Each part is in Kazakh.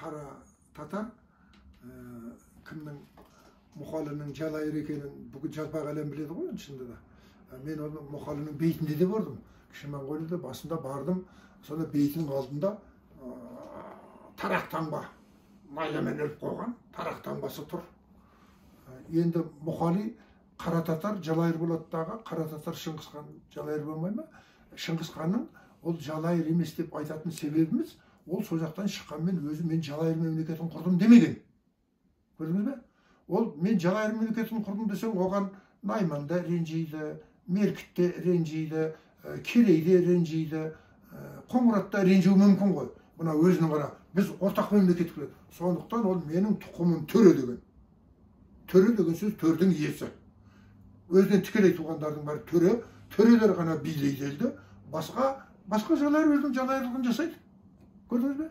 Қара татар кімнің, Мұқалының Жалайыр екенін бүкіл жалпақ әлем біледі ғой шынында да. Мен оны Мұқалының бейтінде де көрдім. Кіші Моңғолияда басында бардым, сонда бейтінің алдында тарақ таңба, майламен іліп қойған тарақ таңбасы тұр. Енді Мұқали қара татар Жалайыр болады дағы, қара татар Шыңғыс хан Жалайыр болмай ма? Шыңғыс ханның ол Жалайыр емес деп айтатын себебіміз, ол сол жақтан шыққанмен өзі мен Жалайыр мемлекетін құрдым демеген. Көрдіңіз бе? Ол мен Жалайыр мемлекетін құрдым десең, оған Найман да ренжиді, Меркіт те ренжиді, Керей де ренжиді, Қоңырат та ренжуі мүмкін ғой. Мына өзінің ғана, біз ортақ мемлекет көреді. Сондықтан ол менің тұқымым төре деген. Төре деген сөз төрдің иесі. Өзінен тікелей туғандардың бәрі төре, төрелер ғана билейді елді. Басқа Жалайыр өзінің жалайырлығын жасайды. Көрдіңіз бе?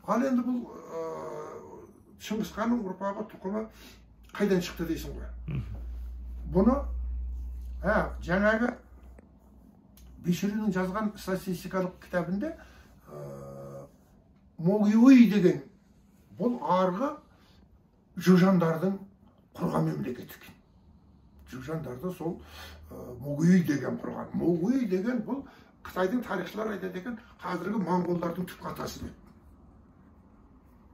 Ал енді бұл Шыңғыс ханның ұрпағы, тұқымы қайдан шықты дейсің ғой. Бұны жаңағы Бейшөренің жазған статистикалық кітабында Могиуй деген бұл арғы жужандардың құрған мемлекеті екен. Жужандарды сол Могиуй деген құрған. Могиуй деген бұл Қытайдың тарихшылары айтады екен, қазіргі моңғолдардың түпкі атасы деп.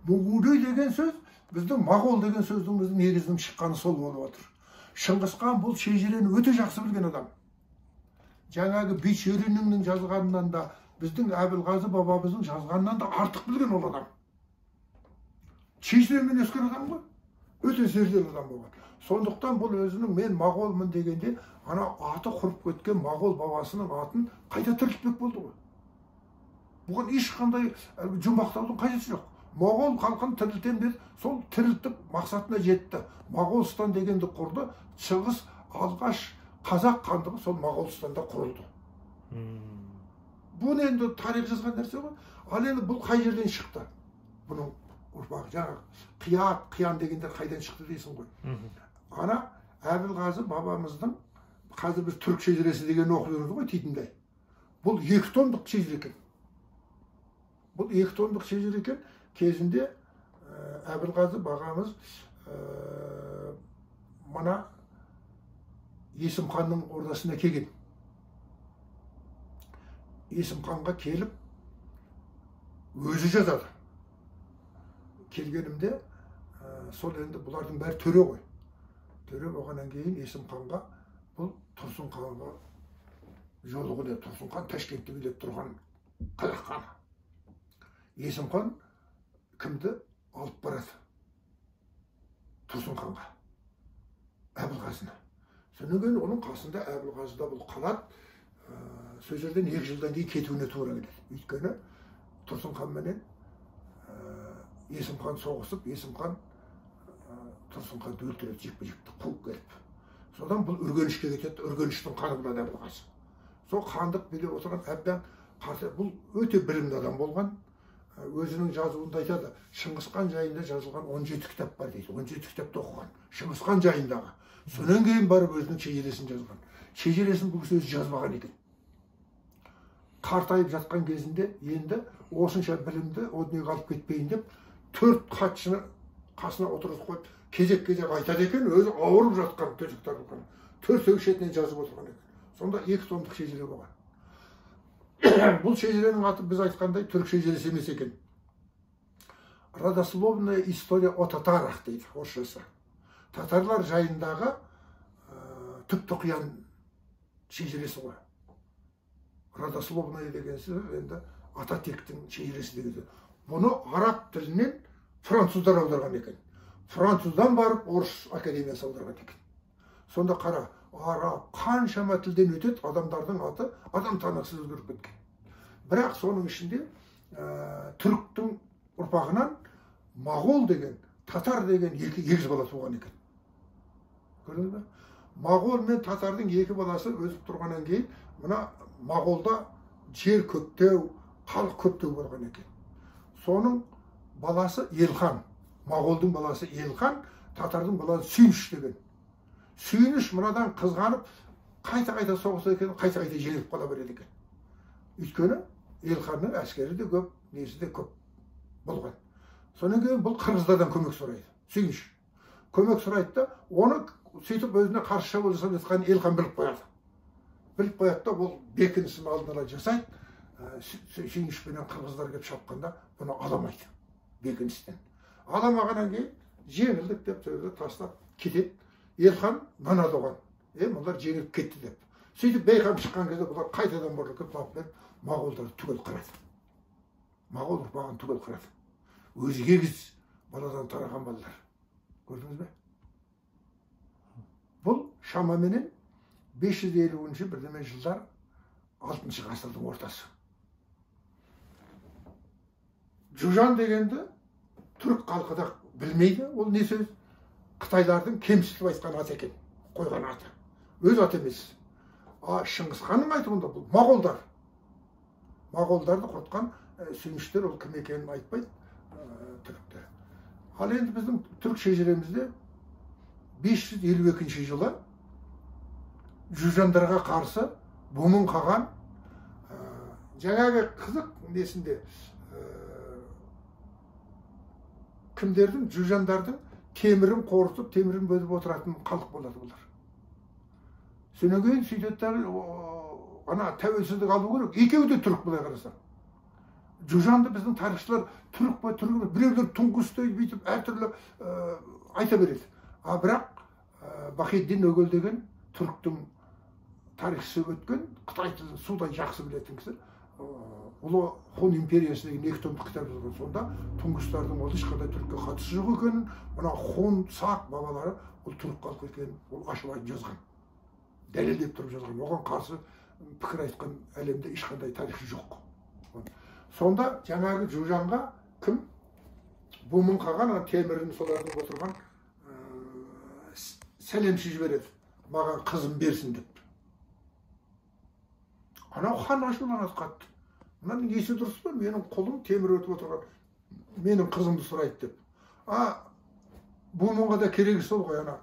Могиуй деген сөз біздің моғол деген сөздің біздің негізінің шыққаны сол болып отыр. Шыңғыс хан бұл шежірені өте жақсы білген адам. Жаңағы Бейшөренің жазғанынан да, біздің Әбілғазы бабамыздың жазғанынан да артық білген ол адам. Шежіремен өскен адам ғой. Өте зерделі адам болған. Сондықтан бұл өзінің мен моғолмын дегенде, ана аты құрып кеткен моғол бабасының атын қайта тірілтпек болды ғой. Бұған ешқандай жұмбақтаудың қажеті жоқ. Моғол халқын тірілтем деді, сол тірілтіп мақсатына жетті. Моғолстан дегенді құрды. Шығыс алғаш қазақ хандығы сол Моғолстанда құрылды. Бұны енді тарих жазған нәрсе ғой. Ал енді бұл қай жерден шықты? Бұның ұрпағы жаңағы Қият, Қиян дегендер қайдан шықты дейсің ғой. Ана Әбілғазы бабамыздың қазір біз түрік шежіресі деген оқып жүрміз ғой титімдей. Бұл 2 томдық шежіре екен. Бұл 2 томдық шежіре екен. Кезінде Әбілғазы бағамыз мына Есім ханның ордасына келген. Есім ханға келіп өзі жазады. Келгенімде сол енді бұлардың бәрі төре ғой. Төре болғаннан кейін Есім ханға бұл Тұрсын ханға жолығы деді. Тұрсын хан Ташкентті билеп тұрған қазақ ханы. Есім хан кімді алып барады? Тұрсын ханға, Әбілғазыны. Содан кейін оның қасында Әбілғазы да бұл қалады. Сол жерден 2 жылдан кейін кетуіне тура келеді. Өйткені Тұрсын хан менен Есім хан соғысып, Есім хан Тұрсын ханды өлтіреді, жекпе-жекті қуып келіп. Содан бұл Үргенішке кетеді, Үргеніштің ханы болады Әбілғазы. Сол хандық билеп отырған әбден қарсы, бұл өте білімді адам болған. Өзінің жазуында айтады, Шыңғыс хан жайында жазылған 17 кітап бар дейді. 17 кітапты оқыған Шыңғыс хан жайындағы. Содан кейін барып өзінің шежіресін жазған. Шежіресін бұл кісі өзі жазбаған екен. Қартайып жатқан кезінде енді осынша білімді о дүниеге алып кетпейін деп 4 хатшыны қасына отырғызып қойып, кезек-кезек айтады екен, өзі ауырып жатқан төсекте жатқан. 4 шетінен жазып отырған екен. Сонда 2 томдық шежіре болған. Бұл шежіренің аты біз айтқандай түрік шежіресі емес екен. Родословная история о татарах дейді орысшасы. Татарлар жайындағы түп тұқиян шежіресі ғой. Родословная деген сөз енді ата тектің шежіресі деген сөз. Бұны араб тілінен француздар аударған екен. Француздан барып орыс академиясы аударған екен. Сонда қара, араб қаншама тілден өтеді, адамдардың аты адам танығысыз өзгеріп кеткен. Бірақ соның ішінде түріктің ұрпағынан моғол деген, татар деген екі егіз бала туған екен. Көрдіңіз бе? Моғол мен татардың екі баласы өсіп тұрғаннан кейін мына моғолда жер көптеу, халық көптеу болған екен. Соның баласы Елхан, моғолдың баласы Елхан, татардың баласы Сүйініш деген. Сүйініш мынадан қызғанып, қайта-қайта соғысады екен, қайта-қайта жеңіліп қала береді екен. Өйткені Елханның әскері де көп, несі де көп болған. Содан кейін бұл қырғыздардан көмек сұрайды. Сүйініш. Көмек сұрайды да, оны сөйтіп өзіне қарсы шабуыл жасап жатқанын Елхан біліп қояды. Біліп қояды да, ол бекінісін алдын ала жасайды. Сүйінішпенен қырғыздар келіп шапқанда бұны аламайды бекіністен. Аламағаннан кейін жеңілдік деп сөзді тастап кетеді. Елхан нанады оған. Бұлар жеңіліп кетті деп. Сөйтіп бейқам шыққан кезде бұлар қайтадан бұрылып келіп барып беріп, моғолдарды түгел қырады. Моғол ұрпағын түгел қырады. Өзі егіз баладан тараған балалар. Көрдіңіз бе? Бұл шамаменен 550-ші бірдеме жылдар 6-шы ғасырдың ортасы. Жужан дегенді түрік халқы да білмейді, ол не сөз? Қытайлардың кемсітіп айтқан аты екен, қойған аты. Өз аты емес. А Шыңғыс ханның айтуында бұл моғолдар. Моғолдарды құртқан сүйініштер, ол кім екенін айтпайды түріктер. Ал енді біздің түрік шежіремізде 552 жылы жужандарға қарсы Бумын қаған, жаңағы қызық несінде кімдердің, жужандардың темірін қорытып, темірін бөліп отыратын халық болады бұлар. Содан кейін сөйтеді, ана тәуелсіздік алу керек. Екеуі де түрік былай қарасаң. Жужанды біздің тарихшылар түрік па, түрік емес, біреулер тұңғыш дейді, бүйтіп әртүрлі айта береді. А бірақ Бахиддин Өгел деген түріктің тарихшысы өткен, қытай тілін судай жақсы білетін кісі, Ұлы Хун империясы деген екі томдық кітап жазған. Сонда тұңғыштардың ол ешқандай түрікке қатысы жоқ екенін, мына хун, сақ бабалары ол түрік халқы екенін ол ашып айтып жазған. Дәлелдеп тұрып жазған. Оған қарсы пікір айтқан әлемде ешқандай тарихшы жоқ. Сонда жаңағы Жужанға кім? Бумын қаған, темірін солардың отырған сәлемші жібереді. Маған қызым берсін деп. Анау хан ашуланады қатты. Мынаның есі дұрыс па? Менің құлым темір өтіп отырған, менің қызымды сұрайды деп. А Бумынға да керегі сол ғой, ана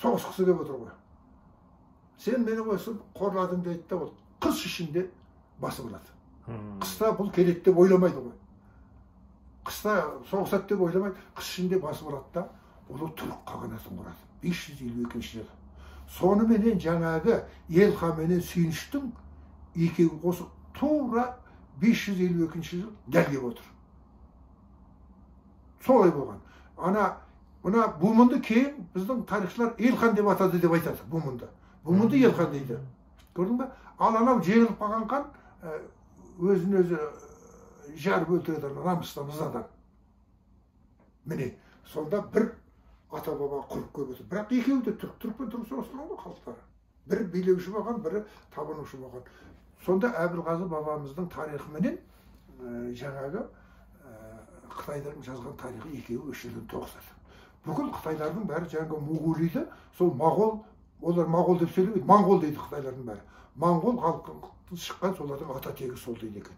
соғысқысы келіп отыр ғой. Сен мені осы қорладың дейді да, ол қыс ішінде басып алады. Қыста бұл келеді деп ойламайды ғой. Қыста соғысады деп ойламайды, қыс ішінде басып алады да, ол түрік қағанатын құрады. 552 жылы. Соныменен жаңағы Елхан менен Сүйініштің екеуі қосып тура 552 жыл дәл келіп отыр. Солай болған. Ана мына Бумынды кейін біздің тарихшылар Елхан деп атады деп айтады Бумынды. Бумынды Елхан дейді. Көрдің бе? Ал анау жеңіліп қалған хан өзін өзі жарып өлтіреді, намыстан, ызадан. Міне, сонда бір ата-баба құрып көп өтті. Бірақ екеуі де түрік, түрікпен түрік соғысқан ғой халықтары. Бірі билеуші болған, бірі табынушы болған. Сонда Әбілғазы бабамыздың тарихыменен жаңағы қытайлардың жазған тарихы екеуі үш жерден тоғысады. Бүкіл қытайлардың бәрі жаңағы Моңғолиді, сол моғол, олар моғол деп сөйлемейді, моңғол дейді қытайлардың бәрі. Моңғол халқы шыққан солардың ата тегі сол дейді екен.